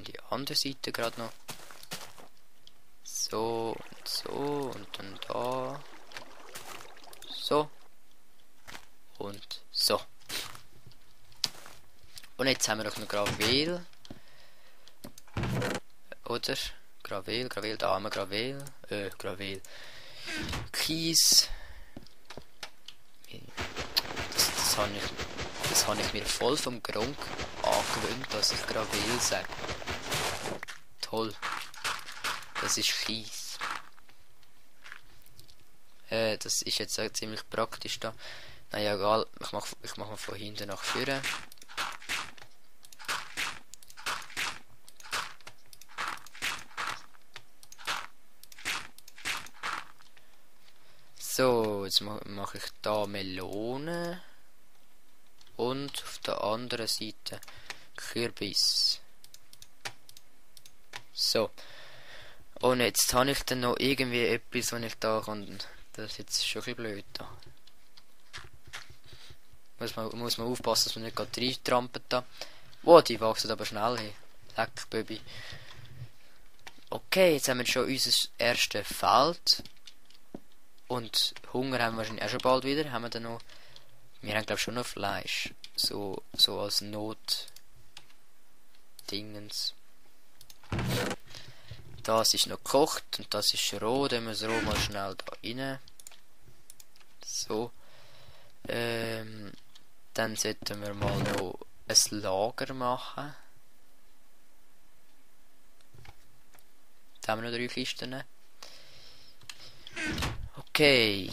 die andere Seite gerade noch. So und so und dann da. So. Und so. Und jetzt haben wir noch ein Gravel. Oder? Gravel, da haben wir Gravel. Gravel. Kies. Das habe ich mir voll vom Gronk angewöhnt, dass ich Gravel sage. Toll. Das ist Kies. Das ist jetzt auch ziemlich praktisch da. Naja, egal. Ich mach mal von hinten nach vorne. So, jetzt mache ich da Melone. Und auf der anderen Seite Kürbis. So. Und jetzt habe ich dann noch irgendwie etwas, was ich da kann. Das ist jetzt schon ein bisschen blöd da. Muss man aufpassen, dass man nicht gerade reintrampelt da. Wow, die wachsen aber schnell hin. Leck, Baby. Okay, jetzt haben wir schon unser erstes Feld. Und Hunger haben wir wahrscheinlich auch schon bald wieder. Haben wir dann noch... Wir haben glaube ich schon noch Fleisch. So als Not-Dingens. Das ist noch gekocht und das ist roh. Dann müssen wir es roh mal schnell da rein. So. Dann sollten wir mal noch ein Lager machen. Da haben wir noch 3 Kisten. Okay.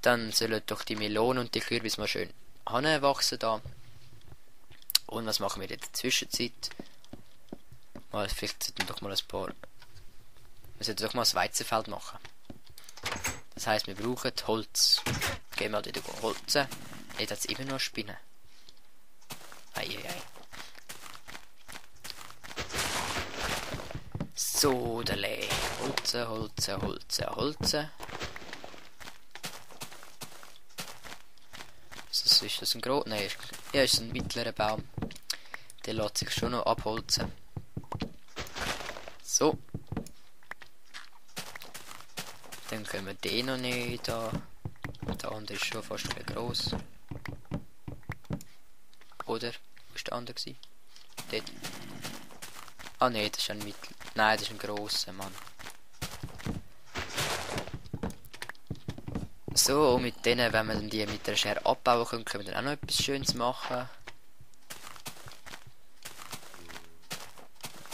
Dann sollen doch die Melonen und die Kürbis mal schön anwachsen da. Und was machen wir in der Zwischenzeit? Vielleicht sollten wir doch mal ein paar... Wir sollten doch mal ein Weizenfeld machen. Das heisst, wir brauchen Holz. Gehen wir halt wieder holzen. Jetzt hat es immer noch Spinnen. Eieiei. So, dale. Holzen. Ist das ein großer? Nein, ja, ist ein mittlerer Baum. Der lässt sich schon noch abholzen. So. Dann können wir den noch nicht da. Der andere ist schon fast ein bisschen gross. Oder? Wo war der andere gewesen? Dort. Ah ne, das ist ein mittlerer. Nein, das ist ein grosser Mann. So, und mit denen, wenn wir dann die mit der Schere abbauen können, können wir dann auch noch etwas Schönes machen.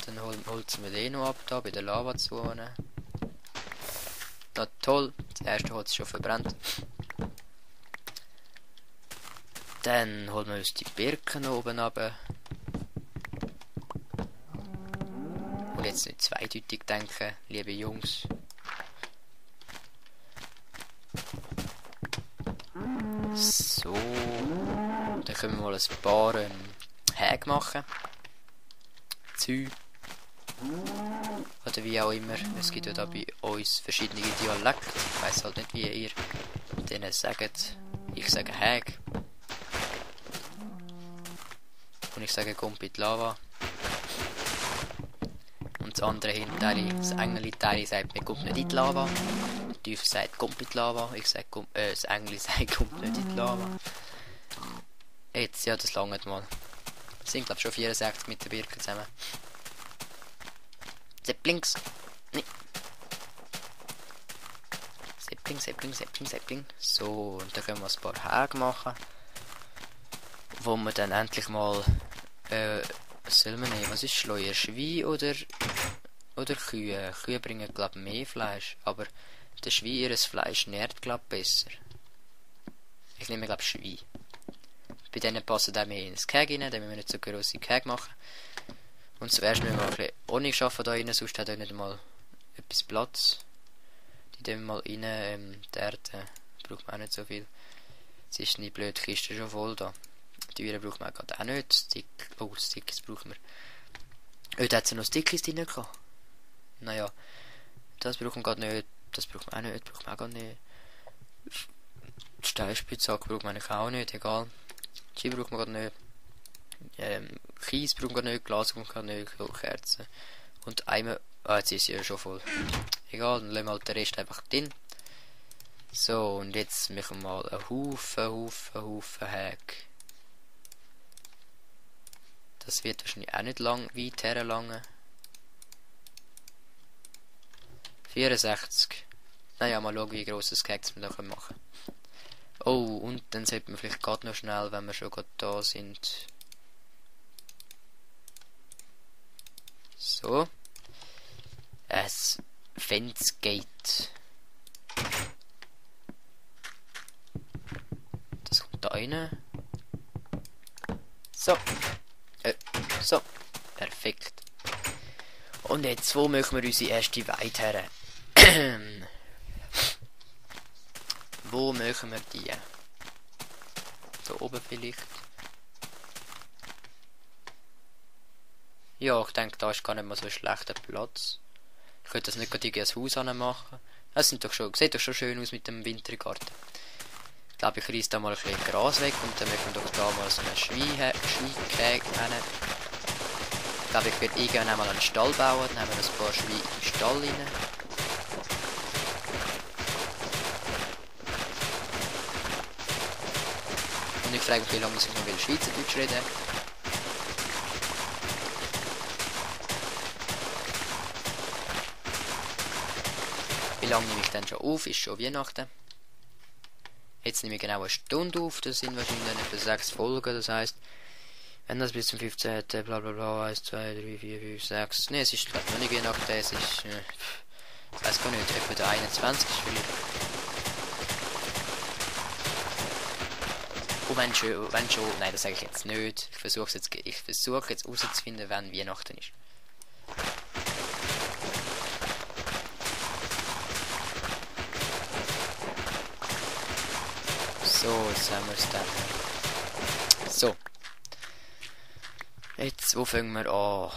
Dann holzen wir den noch ab, da bei der Lavazone. Na toll, das erste Holz ist schon verbrannt. Dann holen wir uns die Birken oben runter. Und jetzt nicht zweideutig denken, liebe Jungs. So, dann können wir mal ein paar Häge machen. Zü. Oder wie auch immer. Es gibt ja da bei uns verschiedene Dialekte. Ich weiss halt nicht, wie ihr denen sagt. Ich sage Häge. Und ich sage Gumpit Lava. Und das andere hinter das Engeli-Teil sagt mir kommt nicht in die Lava. Der Teufel sagt Gumpit Lava. Ich sage das Engeli sagt kommt nicht in die Lava. Jetzt, ja, das langt mal. Es sind glaube ich schon 64 mit der Birke zusammen. Zepplings. Nee. Zeppling. So, und dann können wir ein paar Häge machen. Wo wir dann endlich mal... was soll man nehmen? Was ist schleuer? Schwein oder Kühe? Kühe bringen glaube ich mehr Fleisch. Aber der Schwein, ihres Fleisch nährt glaube ich besser. Ich nehme glaube ich Schwein. Bei denen passen auch mehr ins Käge rein, dann müssen wir nicht so grosse Käge machen. Und zuerst müssen wir ein bisschen Honig schaffen da rein, sonst hat er nicht mal etwas Platz. Die tun wir mal rein, die Erde braucht man auch nicht so viel. Jetzt ist die blöde Kiste schon voll da. Die Türen braucht man gerade auch nicht. Stickies brauchen wir. Heute hat sie noch Stickies drin gehabt. Naja, das brauchen wir gerade nicht. Das braucht man auch nicht. Braucht man auch gar nicht. Die Steinspitzhacke braucht man eigentlich auch nicht. Egal. Die braucht man gerade nicht. Kies brauchen wir nicht, Glas brauchen wir nicht, Kerzen. Und einmal... Ah, jetzt ist sie ja schon voll. Egal, dann lassen wir halt den Rest einfach drin. So, und jetzt machen wir mal einen Haufen Hack. Das wird wahrscheinlich auch nicht weit herlangen. 64. Naja, mal schauen, wie grosses Hack wir da machen können. Oh, und dann sollten wir vielleicht gerade noch schnell, wenn wir schon gerade da sind. So. Es Fenstergate. Das kommt da rein. So. So. Perfekt. Und jetzt, wo machen wir unsere erste Weide her? Wo machen wir die? Da oben vielleicht. Ja, ich denke, da ist gar nicht mal so ein schlechter Platz. Ich könnte das nicht gerade ein Haus machen. Das sieht doch schon schön aus mit dem Wintergarten. Ich glaube, ich reiße da mal ein bisschen Gras weg und dann machen wir doch da mal so einen Schweinkäge hin. Ich glaube, ich werde irgendwann einmal einen Stall bauen, dann haben wir ein paar Schweine im Stall rein. Und ich frage mich, wie lange ich noch Schweizerdeutsch reden will. Wie lange nehme ich denn schon auf? Ist schon Weihnachten. Jetzt nehme ich genau eine Stunde auf. Das sind wahrscheinlich dann etwa 6 Folgen. Das heisst, wenn das bis zum 15. bla bla bla 1, 2, 3, 4, 5, 6. Ne, es ist glaube ich noch nicht Weihnachten. Es ist. Ich weiß gar nicht, etwa der 21. vielleicht. Und wenn schon. Nein, das sage ich jetzt nicht. Ich versuche jetzt herauszufinden, wann Weihnachten ist. So, jetzt haben wir es dann. So. Jetzt, wo fangen wir an?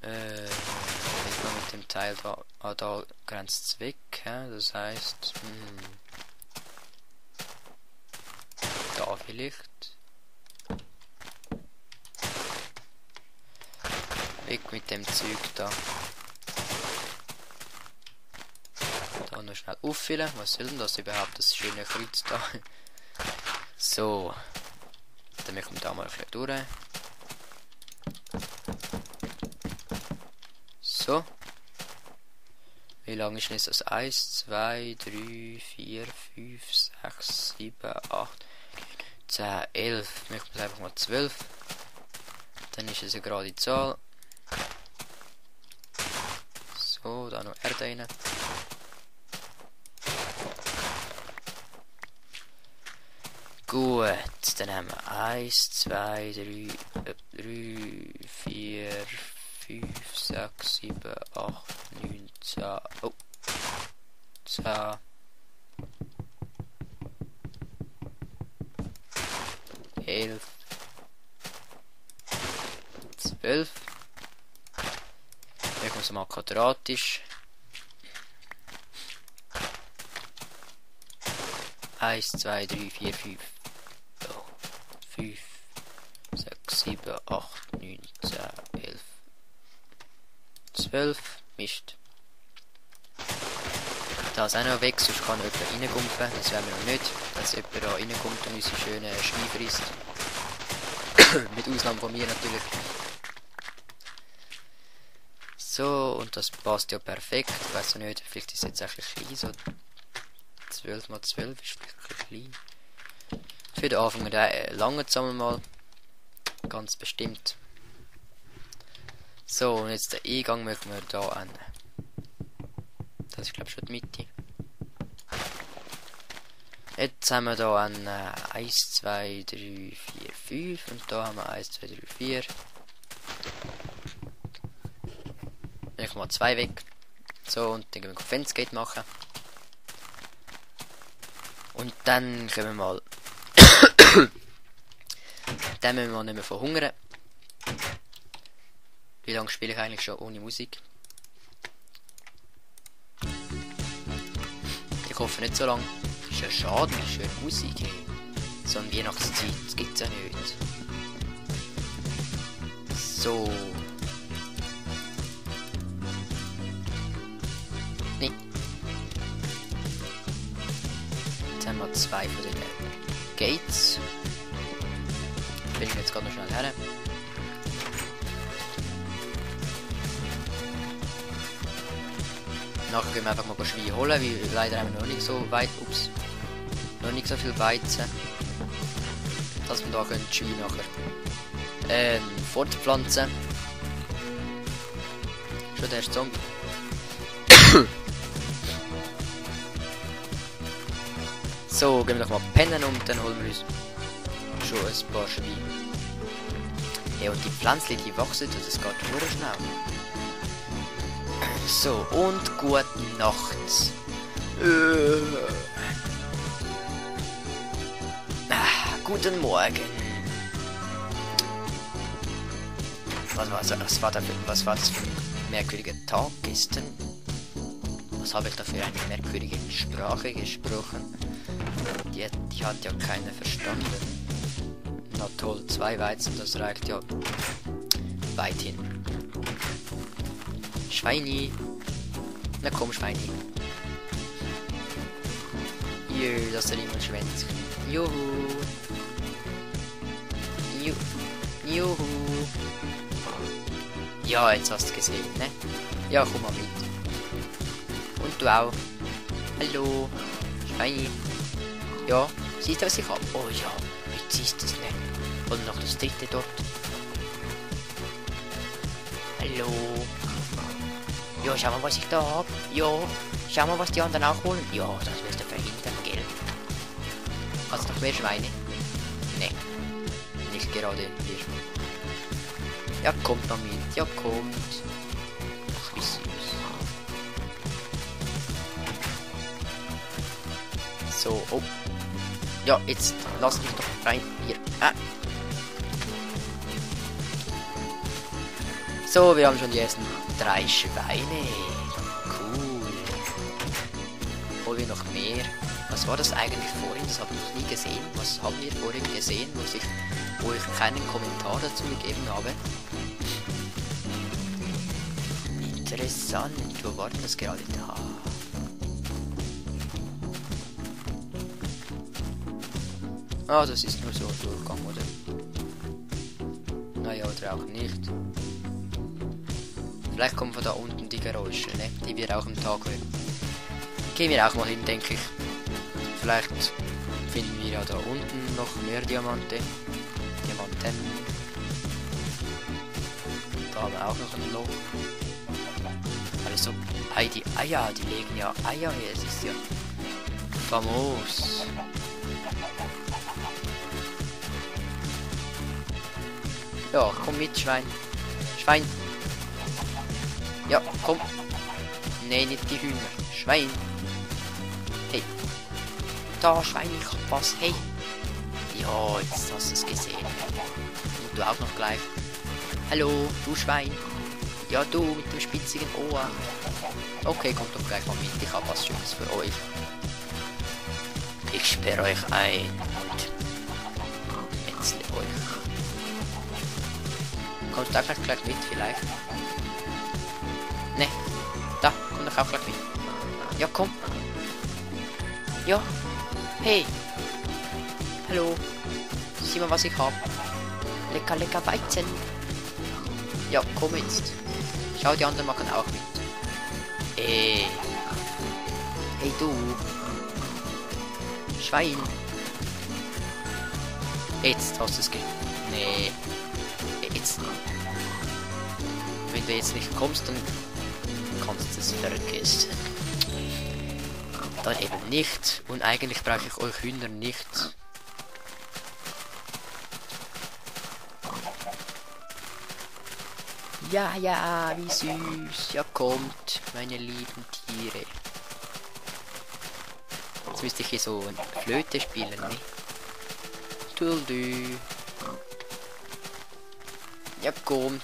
Mit dem Teil da, da grenzt es weg. Das heißt, da vielleicht. Weg mit dem Zeug da. Da noch schnell auffüllen. Was soll denn das überhaupt? Das schöne Kreuz da. So. Dann machen wir da mal ein bisschen durch. So. Wie lang ist denn das? 1, 2, 3, 4, 5, 6, 7, 8, 10, 11. Machen wir einfach mal 12. Dann ist es eine gerade Zahl. So, da noch Erde rein. Gut, dann haben wir 1, 2, 3, 4, 5, 6, 7, 8, 9, 10, oh, 10, 11, 12. Wir machen es mal quadratisch. 1, 2, 3, 4, 5. 5, 6, 7, 8, 9, 10, 11, 12. Mist. Da ist auch noch weg, sonst kann jemand reingumpen. Das werden wir noch nicht, dass jemand da reinkommt und unsere schönen Schweine frisst. Mit Ausnahme von mir natürlich. So, und das passt ja perfekt. Ich weiß nicht, vielleicht ist es jetzt ein bisschen klein. So 12 mal 12 ist vielleicht ein bisschen klein. Für den Anfang lange zusammen mal. Ganz bestimmt. So, und jetzt den Eingang machen wir da an. Das ist glaube ich schon die Mitte. Jetzt haben wir da an 1, 2, 3, 4, 5 und da haben wir 1, 2, 3, 4. Nehmen wir mal 2 weg. So, und dann gehen wir Fenstergate machen. Und dann können wir mal dann müssen wir nicht mehr verhungern. Wie lange spiele ich eigentlich schon ohne Musik? Ich hoffe nicht so lange. Ist ja schade, wie schön Musik. Hey. So eine Weihnachtszeit gibt es ja nicht. So. Nee. Jetzt haben wir 2 von den Gates. Bin ich jetzt gerade noch schnell her. Nachher gehen wir einfach mal Schwein holen, weil leider haben wir noch nicht so weit, noch nicht so viel Weizen, dass wir da können die Schweine nachher fortpflanzen. Schon der erste Zombie. So, gehen wir doch mal pennen und dann holen wir uns schon ein paar Schweine. Ja, und die Pflänzchen, die wachsen, das geht nur schnell. So, und gute Nacht. Guten Morgen. Was war das für ein merkwürdiger Tag gestern? Was habe ich da für eine merkwürdige Sprache gesprochen? Die hat ja keiner verstanden. Na toll, 2 Weizen, das reicht ja weit hin. Schweini. Na komm, Schweini. Jö, dass er jemand schwänzt. Juhu. Juhu. Ja, jetzt hast du gesehen, ne? Ja, komm mal mit. Und du auch. Hallo. Schweini. Ja, siehst du, was ich hab? Oh ja, jetzt siehst du es nicht. Und noch das dritte dort. Hallo. Ja, schau mal, was ich da hab. Ja, schau mal, was die anderen auch holen. Ja, das wirst du verhindern, gell? Hast du noch mehr Schweine? Ne, nicht gerade hier. Ja, kommt noch mit. Ja, kommt. Ach, wie süß. So, oh. Ja, jetzt lass mich doch rein. Hier. Ah. So, wir haben schon die ersten 3 Schweine. Cool. Holen wir noch mehr. Was war das eigentlich vorhin? Das habe ich noch nie gesehen. Was haben wir vorhin gesehen, wo ich keinen Kommentar dazu gegeben habe? Interessant. Wo war denn das gerade da? Ah, das ist nur so ein Durchgang, oder? Naja, oder auch nicht. Vielleicht kommen von da unten die Geräusche, ne? Die wir auch am Tag hören. Gehen wir auch mal hin, denke ich. Vielleicht finden wir ja da unten noch mehr Diamanten. Da haben wir auch noch ein Loch. Also, die Eier, die legen ja Eier hier. Es ist ja famos. Ja, komm mit, Schwein. Schwein. Ja, komm. Nee, nicht die Hühner. Schwein. Hey. Da, Schwein, ich hab was. Hey. Ja, jetzt hast du es gesehen. Und du auch noch gleich. Hallo, du Schwein. Ja, du mit dem spitzigen Ohr. Okay, kommt doch gleich mal mit. Ich hab was Schönes für euch. Ich sperre euch ein und metzle euch. Kommst du auch gleich mit, vielleicht? Ne, da, komm doch auch gleich mit. Ja, komm. Ja, hey. Hallo. Sieh mal, was ich hab. Lecker, lecker Weizen. Ja, komm jetzt. Schau, die anderen machen auch mit. Hey du. Schwein. Jetzt hast du es Nee. Jetzt. Wenn du jetzt nicht kommst, dann kannst du es vergessen. Dann eben nicht. Und eigentlich brauche ich euch Hühner nicht. Ja, ja, wie süß. Ja, kommt, meine lieben Tiere. Jetzt müsste ich hier so eine Flöte spielen, ne? Tuldü. Ja, kommt.